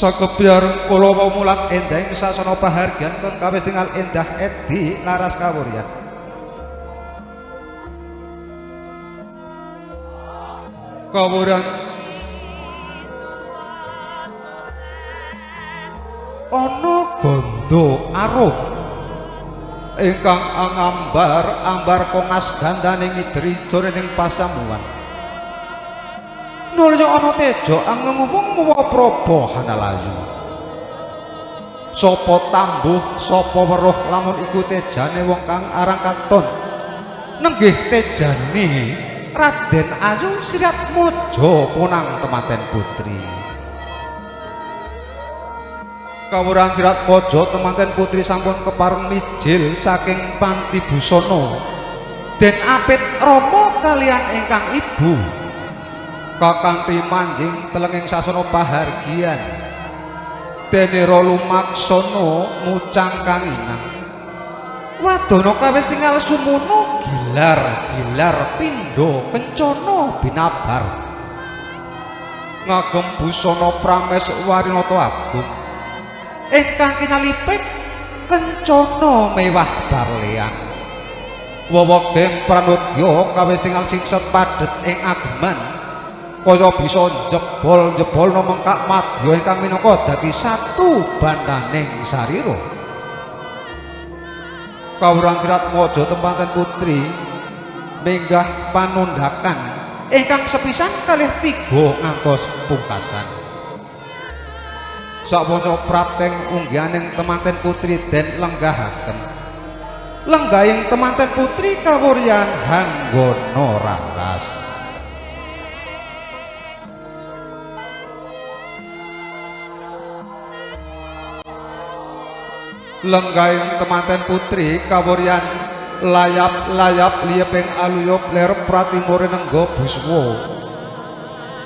Sakebyar kula wau mulat endah ing sasana pahargyan kang kawis tingal endah edi laras kawuryan. Kawuryan ana gandha arum ingkang angambar ambar kongas gandane ngideri jroning pasamuan. Nulya ana teja angenguwung muwa praba hanalayu. Sapa tambuh sapa weruh lamun iku tejane wong kang arang katon. Nenggih tejane Raden Ayu Siratmaja ponang temanten putri. Kawurahan Siratmaja temanten putri sampun kepareng mijil saking panti busana. Den apit rama kalian ingkang ibu. Kakanthi manjing telenging sasana pahargyan. Dene ra lumaksana mucang kanginang. Wadana kawis tingal sumunu gilar-gilar pindha kencana binabar. Ngagem busana prames warinata agung. Ingkang kinalipit kencana mewah barlean. Weweging pranudya kawis tingal singset padhet ing ageman. Kaya bisa jebol-jebolna mengkak madya ingkang minangka dadi satu bandaning sarira. Kawurahan Siratmaja temanten putri minggah panundhakan ingkang sepisan kalih tiga ngantos pungkasan. Sawana prateng unggihaning temanten putri den lenggahaken. Lenggahing temanten putri kawuryan hanggana raras. Lenggahing temanten putri kawuryan layap-layap liyeping aluyup ler pratimure nengga buswa.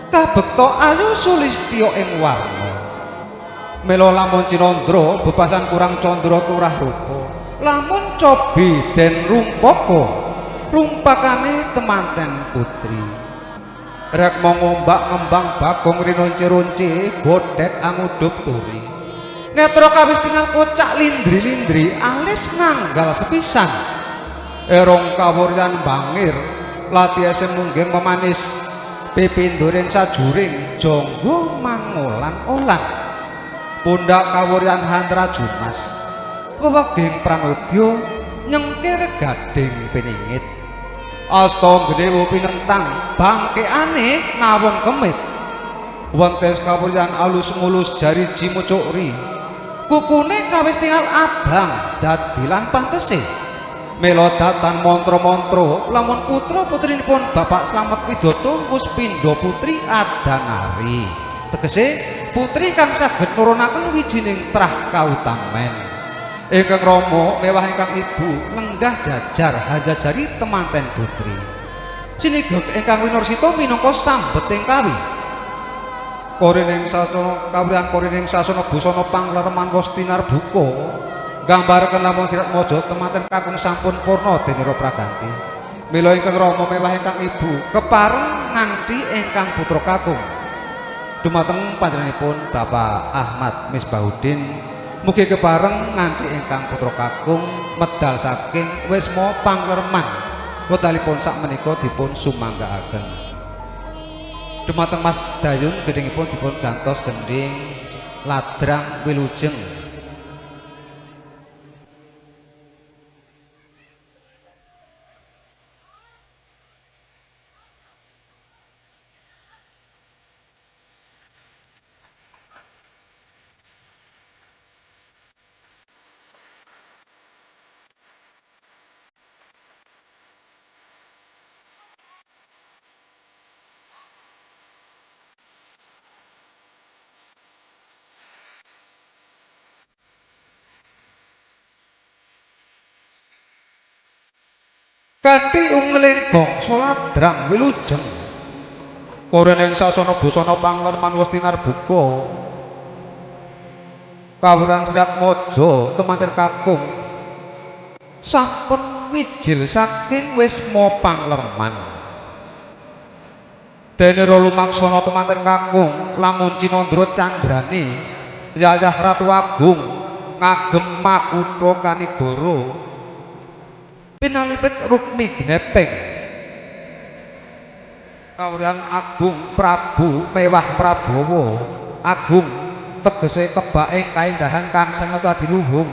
Kabekta ayu sulistya ing warna. Mela lamun cinandra bebasan kurang candra turah rupa. Lamun cobi den rumpaka rumpakane temanten putri. Rekma ngombak ngembang bagong rinonce-ronce godhek angudup turi. Netra kawis tingal kocak lindri-lindri alis nanggal sepisan. Erong kawuryan bangir latiese mungging memanis pipinduring sajuring jangga mangolan-olan. Pundak kawuryan hantra jumas. Weweging pranudya nyengkir gading piningit. Asta gedhewu pinentang bangkeane nawung kemit. Wentes kawuryan alus mulus jariji mucukri. Kukune kawis tingal abang dadi lan pantese. Mela datan mantra-mantra lamun putra putrinipun Bapak Slamet Widodo Puspinda Putri Adanari. Tegese putri kang saged nurunaken wijining trah kautamen. Ingkang rama mewah ingkang ibu lenggah jajar hajajari temanten putri. Sinigeg ingkang winursita minangka sambeting kawi. Korining sasana kawriyan korining sasana busana panglereman wos tinarbuka nggambaraken lamun Siratmaja temanten kakung sampun purna denira praganti. Mila ingkang rama mewah ingkang ibu kepareng nganti ingkang putra kakung. Dumateng panjenenganipun Bapak Ahmad Misbahuddin mugi kepareng nganti ingkang putra kakung medal saking wisma panglereman wekdalipun sakmenika dipun sumanggaaken. Dumateng Mas Dayun gendhingipun dipun gantos gendhing Ladrang Wilujeng. Kanthi ungeling bangsa Ladrang Wilujeng korening sasana busana panglerman wis tinarbuka. Kawurahan Siratmaja temanten kakung sampun wijil saking wisma panglerman. Dene ra lumaksana temanten kakung lamun cinandra candrane Yayah Ratu Agung ngagem makutha kanigara pinalipit Rukmi Ginepeng kawruhan Agung Prabu Mewah Prabowo Agung tegese kebake kaendahan kang sanget adiluhung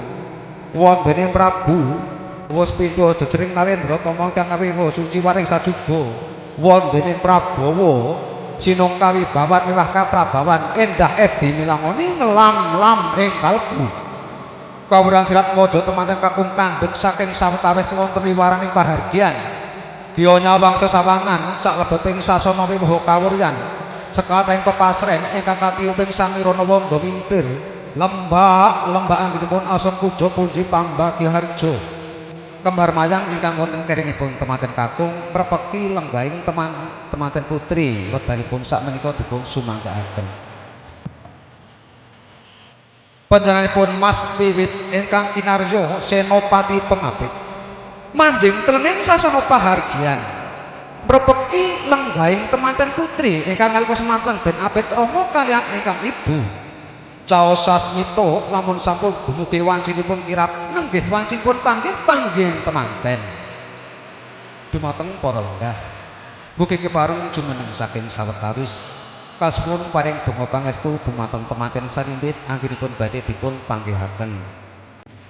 wondene Prabu wis pindha jejering Narendra tama kang kawiwa suci waring sajuga wondene Prabowo sinung kawibawan mewah kaprabawan endah edi milangoni ngelam-lam ing kalbu kawruhan Sirat Mojo temanten kakung kandhek saking sawetawis wonten wiwaraning pahargyan giya nyawang sesawangan saklebeting sasana wiwaha kawuryan sekathahing pepasren ingkang katiyuping Sangirana Wanda Wintir lembak lembak anggenipun asung puja puji pambagyaharja kembar mayang ingkang wonten keringipun temanten kakung mrepeki lenggahing temanten putri wekdalipun sakmenika dipun sumanggaaken panjenenganipun Mas Wiwit ingkang kinarya Senopati Pengapit manjing telenging sasana pahargyan mrepeki lenggahing temanten putri ingkang nalika semanten den apit rama kaliyan ingkang ibu caos sasmita lamun sampun dumugi wancinipun kirap nenggih wancinipun panggih panggih temanten dumateng para lenggah mugi kepareng jumeneng saking sawetawis kasuwun paring donga pangestu dumateng temanten sarimbit anggenipun badhe dipun panggihaken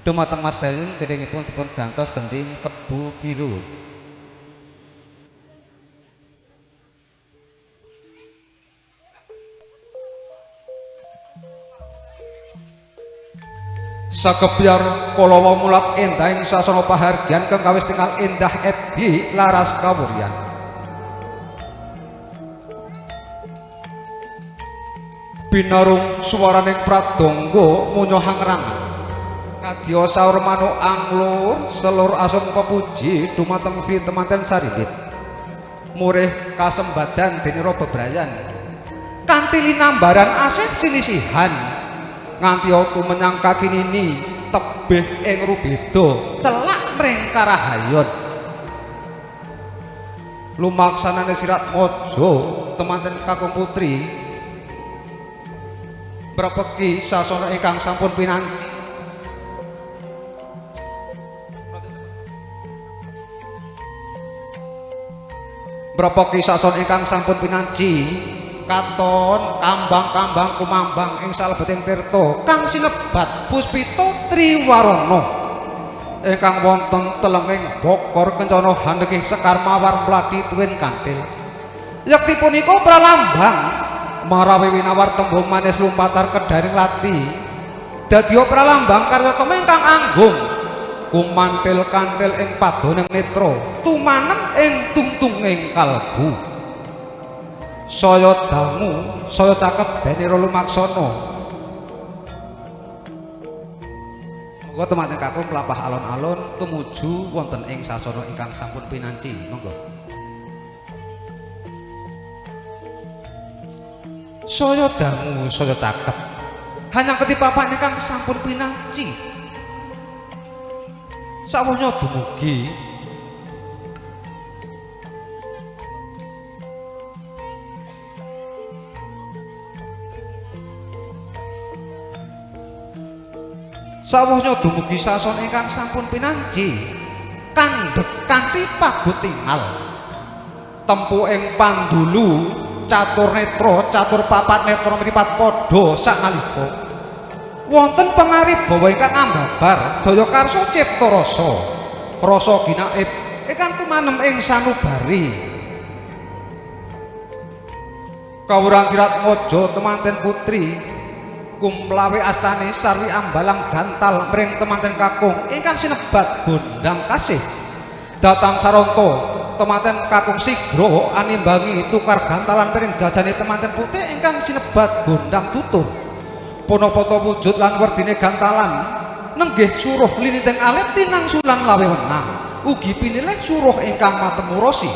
dumateng Mas Dayun deringipun dipun gantos gendhing Kebu Biru. Sakebyar kala wau mulat endahing sasana pahargyan kang kawis tingal endah edi laras kawuryan. Binarung suwaraning pradangga munyo hangrangan. Kadya saur manuk anglur selur asung pepuji dumateng Sri Temanten Sarimbit. Murih kasembadan denira bebrayan. Kanthi linambaran asih sinisihan. Nganti autu menyang kakinini tebih ing rubeda celak mring karahayon lumaksanane Sirat Mojo temanten kakung putri mrepeki sasana ingkang sampun pinanci mrepeki sasana ingkang sampun pinanci katon kambang-kambang kumambang ing salebeting tirta kang sinebat Puspita Triwarana ingkang wonten telenging bokor kencana handekih sekar mawar mlati tuwin kanthil yekti punika pralambang marawi winawar tembung manis lumpatar kedaring lati dadiya pralambang karya tama ingkang anggung kumantil kanthil ing padoning netra tumanem ing tungtunging kalbu saya dangu saya caket denira lumaksana. Monggo temanten kakung mlampah alon-alon tumuju wonten ing sasana ingkang sampun pinanci. Monggo. Saya dangu saya caket hanyang ketipapan ingkang sampun pinanci. Sawuhnya dumugi sawuhnya dumugi sason ingkang sampun pinanci kandhek kanthi pagutingal tempu ing pandulu catur netra catur papat netra mripat padha saknalika wonten pangaribawa ingkang ambabar daya karsa cipta rasa rasa ginaib ingkang tumanem ing sanubari kawruhan Sirat Mojo temanten putri kumlawe astane sarwi ambalang gantal mring temanten kakung ingkang sinebat gondang kasih datang saronto temanten kakung sigra animbangi tukar gantalan piring jajane temanten putri ingkang sinebat gondang tutur punapa ta wujud lan werdine gantalan nenggih suruh liniting alit tinangsulan lawe wenang ugi pinilih suruh ingkang matemu rasi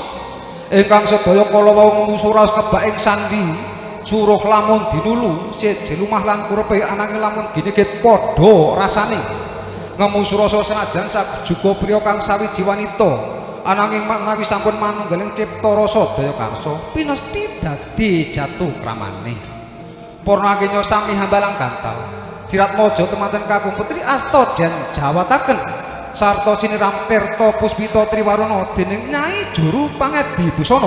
ingkang sedaya kala wau ngusura kebak ing sandi suruh lamun dinulu seje lumah lan kurepe ananging lamun ginigit padha rasane ngemu surasa senajan sajuga priya kang sawiji wanita ananging menawi sampun manunggaling cipta rasa daya karsa pinesti dadi jatuh kramane purna kenya sami hambalang gantal Siratmaja temanten kakung putri asta jen jawataken sarta siniram tirta puspita triwarana dening Nyai Juru Pangedi Busana.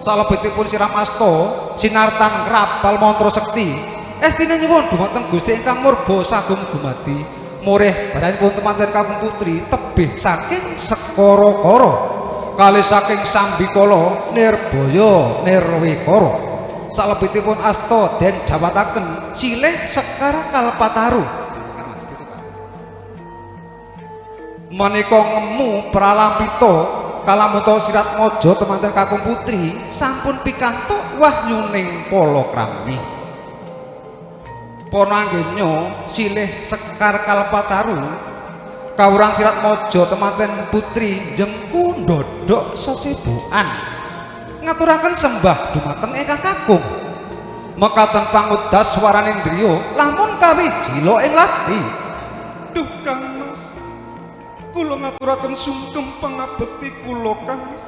Salebetipun siram asta sinartan krapal mantra sekti estine nyuwun dumateng Gusti ingkang murba sagung dumadi murih badanipun temanten kakung putri tebih saking sekara-kara kalih saking sambikala nirbaya nirwikara. Salebetipun asta den jawataken silih sekar kalpataru menika ngemu pralampita kalamunta Siratmaja temanten kakung putri sampun pikantuk wahyuning palakrami. Pananggenya silih sekar kalpataru kawurang Siratmaja temanten putri jengku ndodhok sesibukan ngaturaken sembah dumateng ingkang kakung. Mekaten pangudas swaraning driya lamun kawijila ing lati. Duh Kang Mas, kula ngaturaken sungkem pangabekti kula Kang Mas.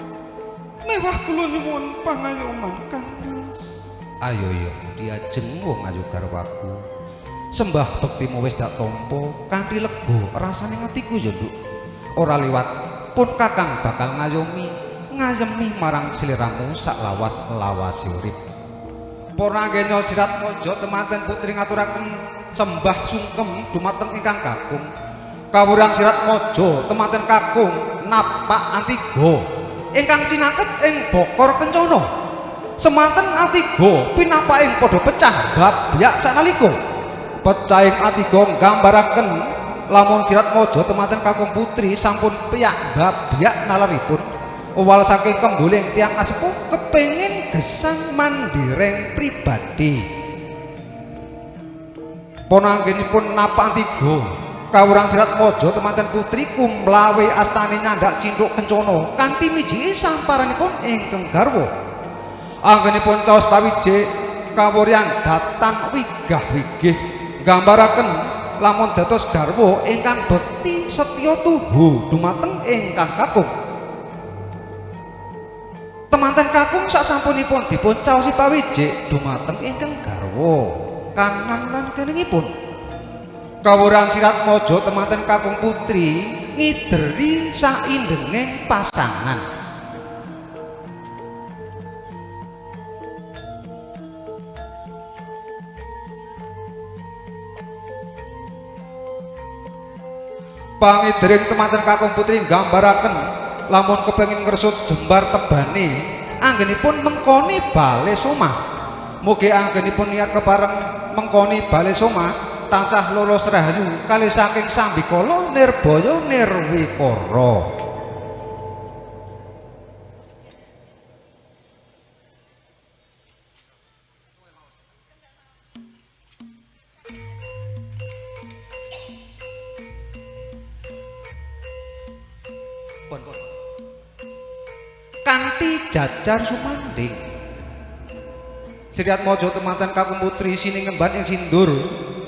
Mewah kula nyuwun pangayoman Kang Mas. Ayo yo diajeng wong ayu garwaku. Sembah bektimu wis dak tampa kanthi lega rasane atiku ya Nduk. Ora liwat pun kakang bakal ngayomi ngayemi marang sliramu sak lawas-lawase urip. Pranggenya Siratmaja temanten putri ngaturaken sembah sungkem dumateng ingkang kakung. Kawurang Siratmaja temanten kakung napak antiga ingkang cinaket ing Bokor Kencana. Semanten antiga pinapaking padha pecah babyak sanalika. Pecahing antiga nggambaraken lamun Siratmaja temanten kakung putri sampun piyak babyak nalaripun. Owal saking kembuling tiang asepuh kepengin gesang mandireng pribadi. Ponanggenipun napak antiga kawurang Siratmaja temanten putri kumlawe astane nyandak cinthuk kencana kanthi miji samparanipun ingkang garwa. Anggenipun caos pawije kawuryan datan wigah-wigih nggambaraken lamun dados garwa ingkang bekti setya tuhu dumateng ingkang kakung. Temanten kakung sasampunipun dipun caosi pawije dumateng ingkang garwa kanan lan keningipun. Kawurang Siratmaja temanten kakung putri ngideri saindenging pasangan. Pangidering temanten kakung putri nggambaraken lamun kepengin ngresut jembar tebane anggenipun mengkoni bale soma. Mugi anggenipun niat kepareng mengkoni bale soma tansah lolos rahayu kalih saking sambikala nirbaya nirwikara. Kanthi jajar sumanding Siratmaja temanten kakung putri siningemban ing sindur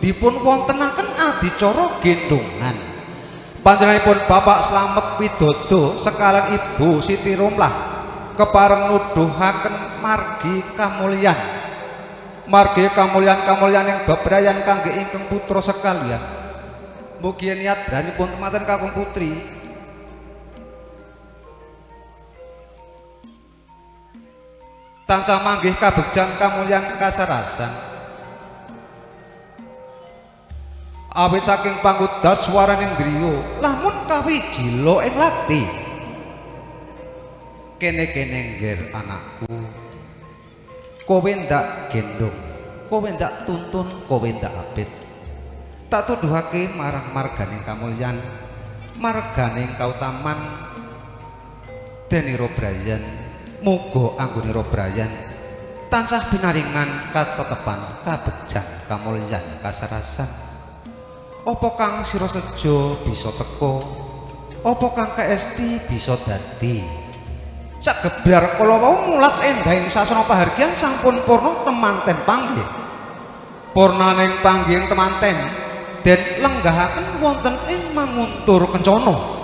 dipun wontenaken adicara gendongan. Panjenenganipun Bapak Slamet Widodo sekalian Ibu Siti Romlah kepareng nuduhaken margi kamulyan. Margi kamulyan kamulyaning bebrayan kangge ingkang putra sekalian. Mugi niat branipun temanten kakung putri tansah manggih kabegjan kamulyan kasarasan. Awit saking pangudas swaraning driya lamun kawijila ing lati. Kene-kene ngger anakku, kowe ndak gendong, kowe ndak tuntun, kowe ndak apit. Tak tuduhake marang marganing kamulyan, marganing kautaman Deniro Brayan. Muga anggonira Brayan tansah binaringan katetepan kabegjan kamulyan kasarasan. Apa kang sira sejo bisa teka, apa kang kaesti bisa dadi. Sagebyar kala wau mulat endahing sasana pahargyan sampun purna temanten panggih. Purnaning panggihing temanten den lenggahaken wonten ing manguntur kencana.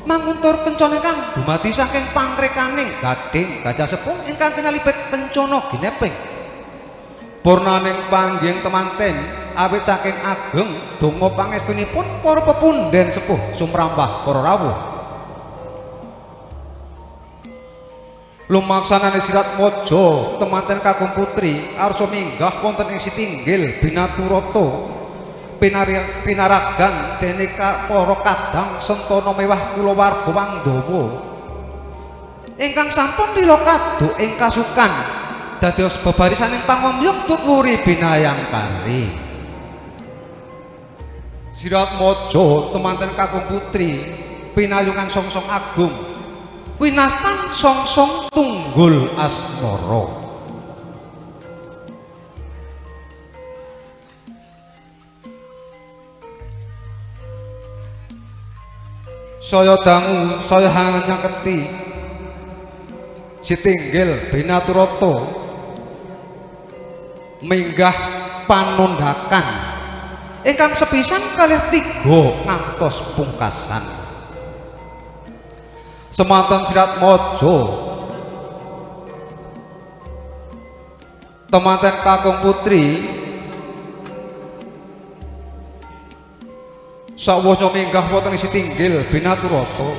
Manguntur kencana ingkang dumadi saking pangrekaning gading gajah sepuh ingkang kinalibet kencana gineping. Purnaning panggihing temanten awit saking ageng donga pangestunipun para pepundhen sepuh sumrambah para rawuh. Lumaksanane Siratmaja temanten kakung putri arsa minggah wonten ing sitinggil Binaturata pinaragan dene para kadang sentana mewah kulawarga Pandhawa ingkang sampun lila kaduk ing kasukan dados bebarisaning pangomyong tutwuri binayangkari. Siratmaja temanten kakung putri pinayungan songsong agung winastan songsong tunggul asmara. Saya dangu saya hanyaketi sitinggil Binaturata minggah panundhakan ingkang sepisan kalih tiga ngantos pungkasan. Semanten Siratmaja temanten kakung putri sawosnya minggah wonten sitinggil Binaturata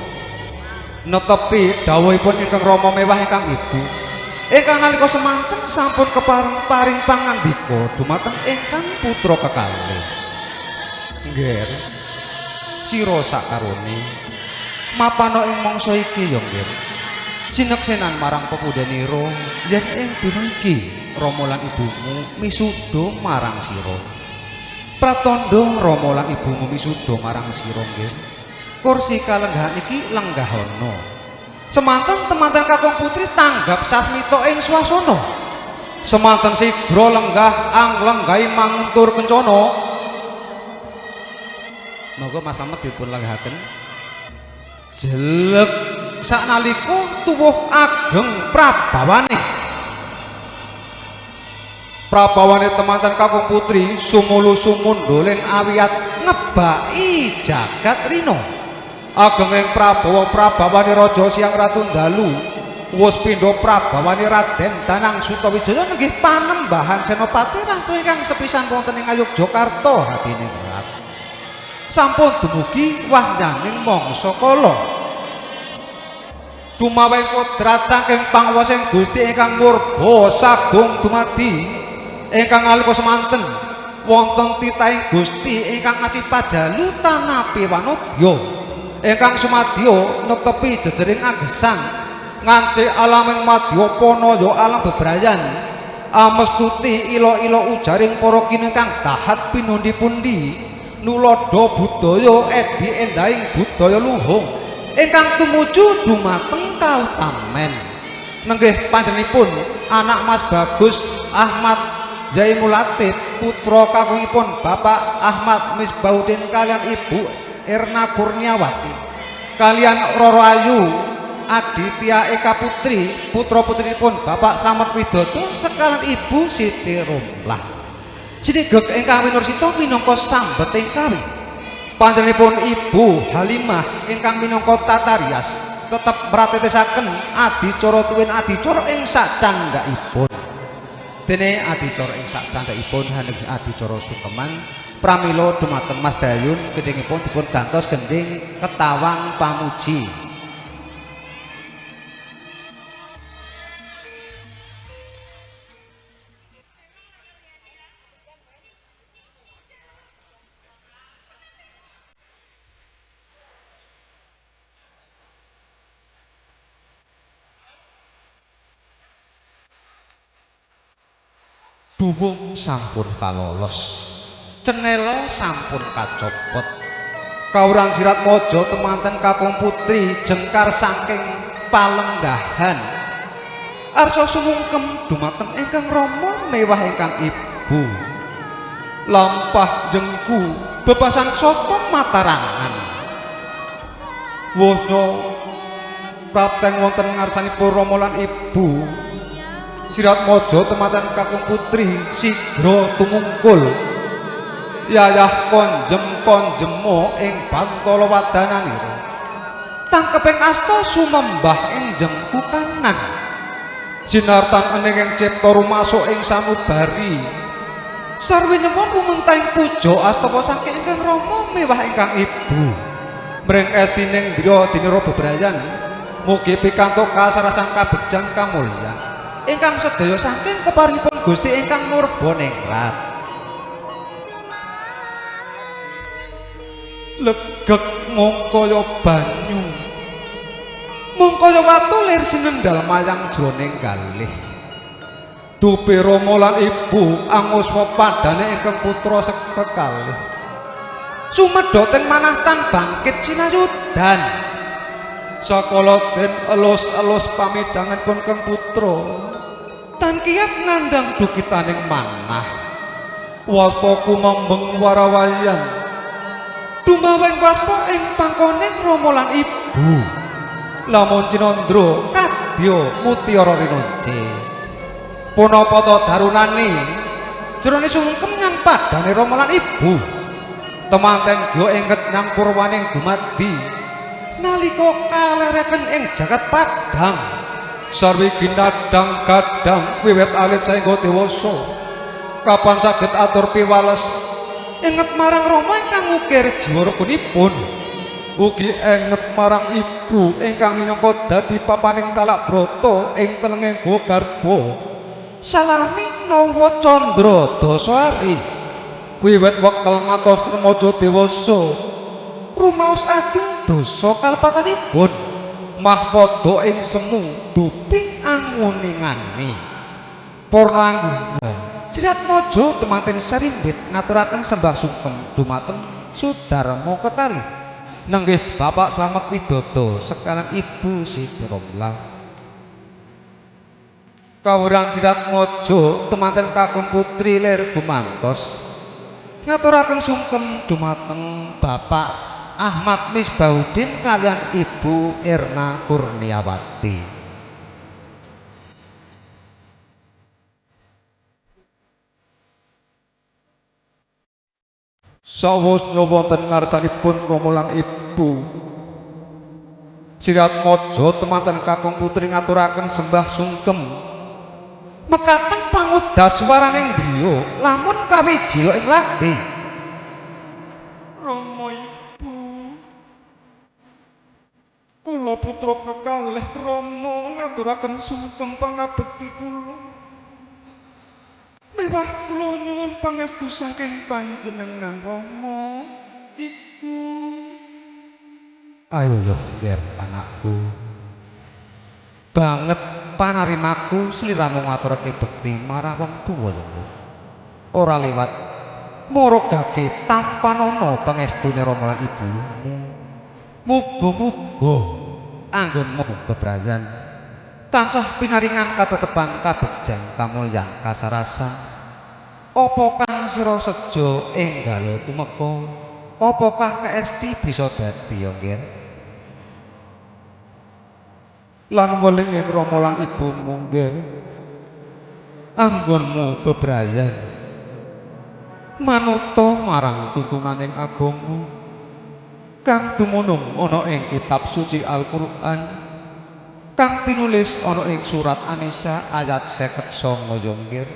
netepi dawuhipun ingkang rama mewah ingkang ibu ingkang nalika semanten sampun kepareng paring pangandika dumateng ingkang putra kekalih. Ngger sira sakarone mapana ing mangsa iki ya nggih sineksenan marang pepundhenira yen ing dina iki rama lan ibumu misuda marang sira. Pratandha rama lan ibumu misuda marang sira nggih. Kursi kalenggahan iki lenggahana. Semanten temanten kakung putri tanggap sasmita ing swasana. Semanten sigra lenggah anglenggahi manguntur kencana. Monggo Mas Slamet dipun lenggahaken. Jelek saknalika tuwuh ageng prabawane. Prabawane temanten kakung putri sumulu sumundhuling awiyat ngebaki jagat rina. Ageng ing Prabawa prabawane raja siang ratu dalu wus pindha prabawane Raden Danang Sutawijaya nenggih panembahan senopati ratu ingkang sepisan wonten ing Ngayogyakarta hadiningrat. Sampun dumugi wahyaning mangsa kala. Dumaweng kodrat saking panguwasing Gusti ingkang murba sagung dumadi ingkang nalika semanten wonten titahing Gusti ingkang ngasih pajalu tanapi wanodya ingkang sumadya netepi jejering agesang nganci alaming madyapana ya alam bebrayan amestuti ila-ila ujaring para kini kang dahat pinundi-pundi nulodo budaya edi endahing budaya luhung ingkang tumuju dumateng kautamen. Nenggih panjenenganipun anak Mas Bagus Ahmad Zaimul Latif putra kakungipun Bapak Ahmad Misbahuddin kalian Ibu Erna Kurniawati kalian Roro Ayu Aditya Eka Putri putra putrinipun Bapak Slamet Widodo sekalian Ibu Siti Romlah. Sinigek ingkang winursita minangka sambeting kawi. Panjenenganipun Ibu Halimah ingkang minangka tata rias tetep mratetisaken adicara tuwin adicara ing sacandhakipun. Dene adicara ing sacandhakipun hanenggih adicara sungkeman pramila dumateng Mas Dayun gendhingipun dipun gantos gendhing Ketawang Pamuji. Duwung sampun kalolos, cenela sampun kacopot. Kawuran Siratmaja temanten kakung putri jengkar saking palenggahan. Arsa sumungkem dumateng ingkang rama mewah ingkang ibu. Lampah jengku bebasan soto matarangan. Wohnya prateng wonten ngarsanipun rama lan ibu. Siratmaja temanten kakung putri sigra tumungkul. Yayah konjem konjemo ing bantala wadananira. Tangkeping asta sumembah ing jengku kanan. Sinartan ening ing cipta rumasuk ing sanubari. Sarwi nyuwun rumentahing puja astapa saking ingkang rama mewah ingkang ibu. Mring estining driya dinira bebrayan mugi pikantuk kasarasan kabegjan kamulyan ingkang sedaya saking keparingipun Gusti ingkang murba ningrat. Legeg mung kaya banyu, mung kaya watu lir sinendal mayang jroning galih. Dupe rama lan ibu anguswa padane ingkang putra sekekalih. Sumedha teng manah tan bangkit sinayudan. Sakala den elus-elus pamidhanganipun kang putra tan kiyat nandhang dukitaning manah. Waspa kumambeng warawayan dumaweng waspa ing pangkoning rama lan ibu. Lamun cinandra kadya mutiara rinonce. Punapa ta darunane jroning sungkem nyang padane rama lan ibu. Temanten gya engket nyang purwaning dumadi nalika kalereken ing jagat padhang. Sarwi ginadang gadang wiwit alit saengga dewasa. Kapan saged atur piwales enget marang rama ingkang ngukir jiwa raganipun. Ugi enget marang ibu ingkang minangka dadi papaning talak brata ing telenging garba. Salami nawa candra dasari wiwit wekal ngantos remaja dewasa rumaos ageng dosa kalepatanipun mahpada ing semu dupi anguningane. Purna angguna Siratmaja temanten Sarimbit ngaturaken sembah sungkem dumateng Sudarma kekalih nenggih Bapak Slamet Widodo sekalian Ibu Siti Romlah. Kawuran Siratmaja temanten kakung putri lir gumantos ngaturaken sungkem dumateng Bapak Ahmad Misbahuddin kalian Ibu Erna Kurniawati. Sawosnya wonten ngarsanipun rama lan ibu Siratmaja temanten kakung putri ngaturaken sembah sungkem mekaten pangudas swaraning griya lamun kawijila ing lati. Rama ibu kula putra kekalih rama ngaturaken sungkem pangabekti kula. Mewah kula nyuwun pangestu saking panjenengan rama ibu. Ayo yo nger anakku. Banget panarimaku sliramu ngaturake bekti marang wong tuwa yo. Ora liwat murugake tampanana pangestune rama lan ibu. Muga-muga anggonmu bebrayan tansah pinaringan katetepan kabegjan kamulyan kasarasan. Apa kang sira sejo enggalo tumeka? Apa kang kaesti bisa dadi ya nggih? Lan weling ing rama lan ibumu nggih. Anggonmu bebrayan manuta marang tuntunaning agama kang dumunung ana ing kitab suci Al-Qur'an kang tinulis ana ing surat An-Nisa ayat 59 ya nggih.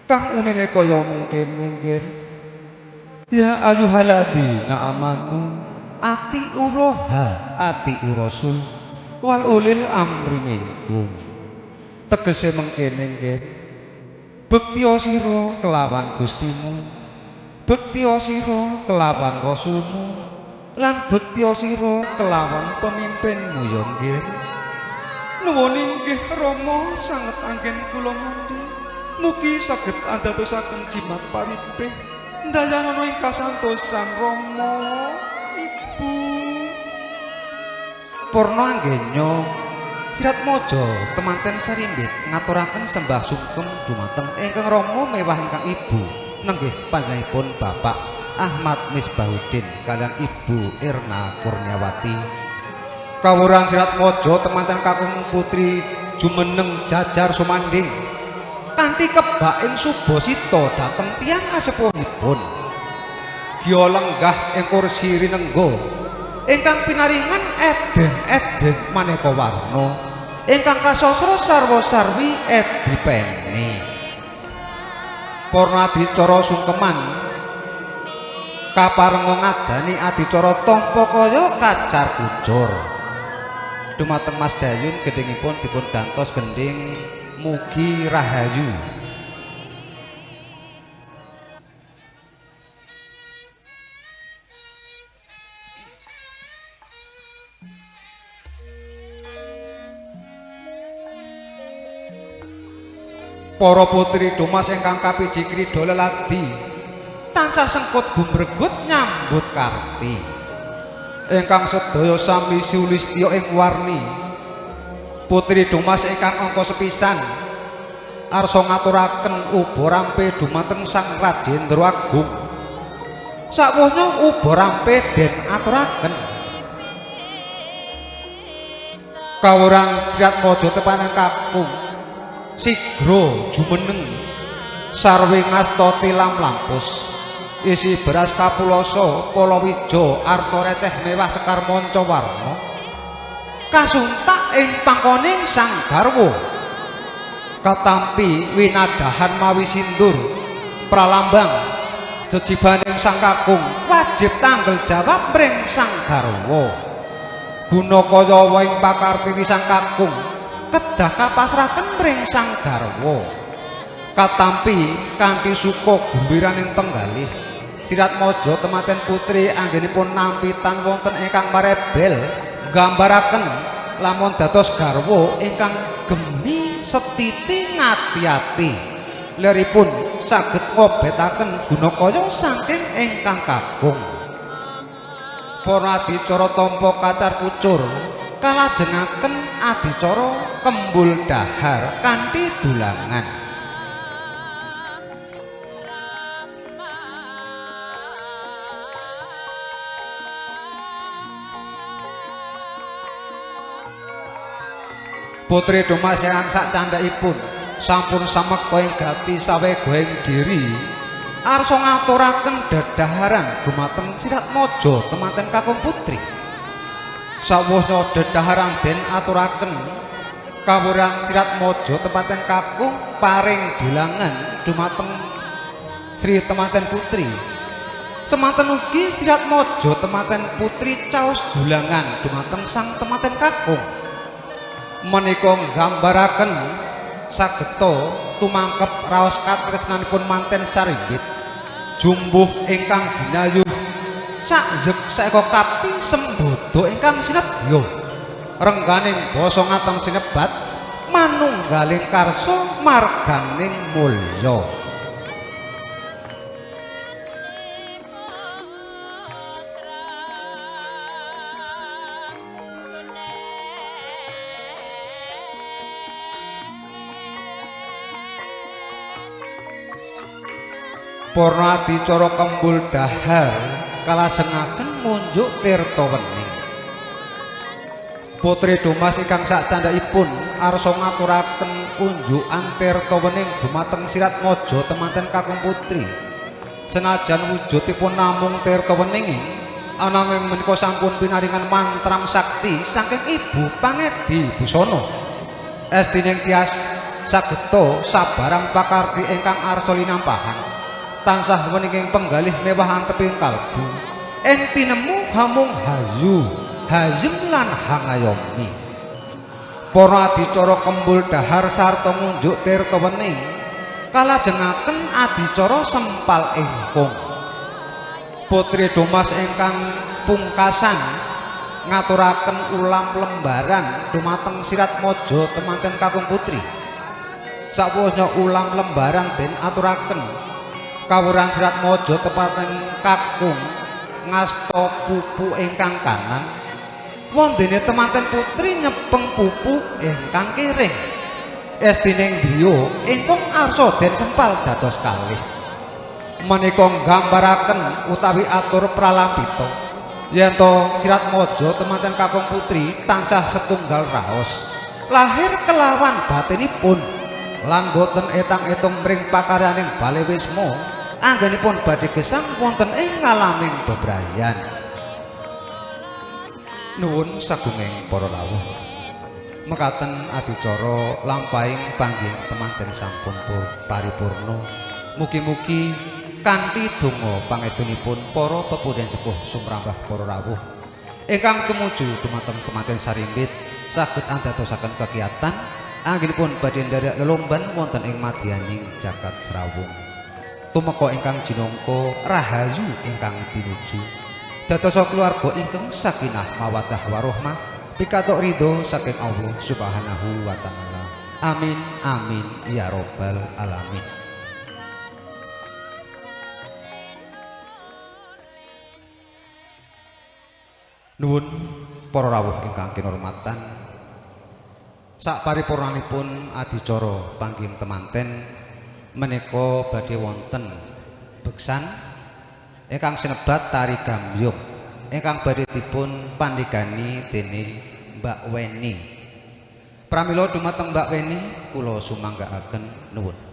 Kang unine kaya mungkene nggih. Ya ayyuhalladzina amanu atiullaha atiur rasul wal ulil amri minkum. Tegese mengkene nggih. Bektiya sira kelawan Gustimu, bektiya sira kelawan rasulmu, lan bektiya sira kelawan pemimpinmu ya nggih. Nuwun inggih rama sanget anggen kula mundhi. Mugi saged andadosaken jimat paripih ndayanana ing kasantosan rama ibu. Purna anggenya Siratmaja temanten Sarimbit ngaturaken sembah sungkem dumateng ingkang rama mewah ingkang ibu nenggih panjenenganipun Bapak Ahmad Misbahuddin kalian Ibu Erna Kurniawati. Kawuran Siratmaja temanten kakung putri jumeneng jajar sumanding kanthi kebak ing subasita dhateng tiyang asepuhipun. Gya lenggah ing kursi rinengga ingkang pinaringan eden-eden maneka warna ingkang kasasra sarwa-sarwi edi pene. Purna adicara sungkeman kaparenga ngadani adicara tampa kaya kacar kucur. Dumateng Mas Dayun gendhingipun dipun gantos gendhing Mugi Rahayu. Para putri Domas ingkang kapiji krida leladi tansah sengkut gumregut nyambut karti. Ingkang sedaya sami sulistya ing warni. Putri Domas ingkang angka sepisan arsa ngaturaken uba rampe dumateng Sang Rajendra Agung. Sawuhnya uba rampe den aturaken. Kawurang Sriatmaja tepaning kakung sigra jumeneng sarwe ngasta tilam lampus isi beras kapulosa palawija arta receh mewah sekar manca warna kasuntak ing pangkoning sang garwa katampi winadahan mawi sindur pralambang jejibaning sang kakung wajib tanggel jawab mring sang garwa guna kaya ing pakartini sang kakung kedah kapasraken mring sang garwa katampi kanthi suka gumbiraning penggalih. Sriatmaja tematen putri anggenipun nampi tan wonten ingkang marebel nggambaraken lamun dados garwa ingkang gemi setiti ngati-ati leripun saged ngobetaken gunakaya saking ingkang kakung. Para adicara tampa kacar kucur kalajengaken adicara kembul dahar kanthi dulangan. Putri Domas ingkang sak candhakipun sampun samekta ing gati sawegoing diri arsa ngaturaken dedaharan dumateng Sriatmaja temanten kakung putri. Sawuhnya dedaharan den aturaken kawurang Sriatmaja temanten kakung paring dulangan dumateng Sri temanten putri. Semanten ugi Sriatmaja temanten putri caos dulangan dumateng sang temanten kakung. Menika nggambaraken sageta tumangkep raos katresnanipun manten sarimbit jumbuh ingkang ginayuh sak jek saeka kapti sembodo ingkang sinedya rengganing basa ngateng sinebat manunggaling karsa marganing mulya. Purna adicara kembul dahar kalajengaken munjuk tirta wening. Putri Domas ingkang sak candhakipun arsa ngaturaken unjukan tirta wening dumateng Sriatmaja temanten kakung putri. Senajan wujudipun namung tirta wening, ananging menika sampun pinaringan mantram sakti saking Ibu Pangedi Busana. Estining tias sageta sabarang pakarti ingkang arsa linampahan tansah weninging penggalih mewah anteping kalbu ing tinemu hamung hayu hazem lan hangayomi. Para adicara kembul dahar sarta ngunjuk tirta wening kalajengaken adicara sempal ingkung. Putri Domas ingkang pungkasan ngaturaken ulam lembaran dumateng Sriatmaja temanten kakung putri. Sawuhnya ulam lembaran den aturaken kawuran Sriatmaja tepaten kakung ngasta pupu ingkang kanan wondene temanten putri nyepeng pupu ingkang kiring. Estining griya ingkang arsa den sempal dados kalih. Menika nggambaraken utawi atur pralampita yen to Sriatmaja temanten kakung putri tansah setunggal raos lahir kelawan batinipun lan boten etang-etung mring pakaryaning bale wisma anggenipun badhe gesang wonten ing ngalaming bebrayan. Nuwun sagunging para rawuh. Mekaten adicara lampahing panggih temanten sampun paripurna. Mugi-mugi kanthi donga pangestunipun para pepundhen sepuh sumrambah para rawuh ingkang tumuju dumateng temanten sarimbit saged andadosaken kegiatan anggenipun badhe nderek lelomban wonten ing madyaning jagat srawung. Tumeka ingkang jinangka rahayu ingkang tinuju. Dadosa keluarga ingkang sakinah mawaddah warohmah pikatok ridho saking Allah Subhanahu wa taala. Amin amin ya robbal alamin. Nuwun para rawuh ingkang kinurmatan, sak paripurnanipun adicara panggih temanten menika badhe wonten beksan ingkang sinebat tari gambyong ingkang badhe dipun pandhegani dening Mbak Weni. Pramila dumateng Mbak Weni kula sumanggaaken nuwun.